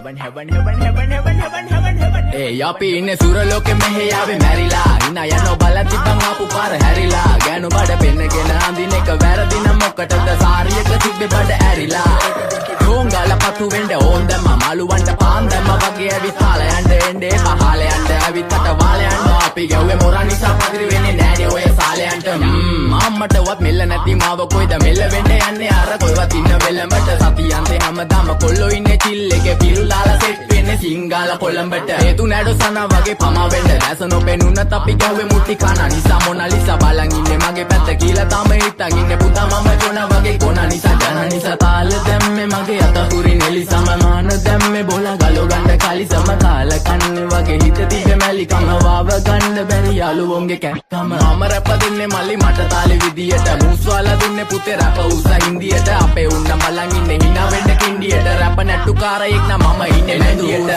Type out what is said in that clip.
Heaven heaven heaven heaven heaven heaven heaven heaven. ඒ අපි ඉන්නේ සුර ලෝකෙ, මෙහෙ ආවේ මැරිලා. ඉනා යනෝ බලන් තිබ්බන් ආපු පාර හැරිලා. ගෑනු බඩ පෙන්නගෙන අඳින එක වැරදි නම් මොකටද සාරියක තිබ්බේ බඩ ඇරිලා? ඩෝංගාල පතු වෙන්න ඕන් දැම්මා, මාළුවන්ට පාන් දැම්මා වගේ ඇවිත් තාල යන්න එන්න එපා. හාල යන්න ඇවිත් අට වාල යන්න. අපි ගැව්වේ මොරා නිසා පදිරි වෙන්නේ නෑනේ ඔය සාලයන්ට. අම්මටවත් මෙල්ල නැති මාව කොයිද මෙල්ල වෙන්න යන්නේ අර කොයිවත් ඉන්න වෙලඹට? සතියන්තේ හැමදාම කොල්ලෝ ඉන්නේ චිල් එකේ, පිරු දාලා සෙට් වෙන්නේ සිංගාල කොළඹට. හේතු නෑඩෝ සනා වගේ පමා වෙන්න, දැස නොපෙනුනත් අපි ගැහුවේ මුට්ටි කන නිසා. මොනාලිසා බලන් ඉන්නේ මගේ පැත්ත කියලා තාම හිතන් ඉන්නේ පුතා මම ජොනා වගේ කොන නිසා. ජන නිසා තාල දැම්මේ මගේ අත හුරින් එලිසම, මාන දැම්මේ බෝලා ගලෝ ගන්න කලිසම. කාල කන්නේ වගේ හිත තිබ්බේ මැලිකම, වාව ගන්න බැරි යාළුවොන්ගේ කැක්කම. මම රැප දෙන්නේ මල්ලි මට තාලෙ විදියට, මූස්වාලා දුන්නේ පුතේ රැප උස හින්දියට. අපේ උන්න බලන් ඉන්නේ හිනා වෙන්න කින්ඩියට, රැප නැට්ටුකාරයෙක් නම් මම ඉන්නේ නැන්දියට.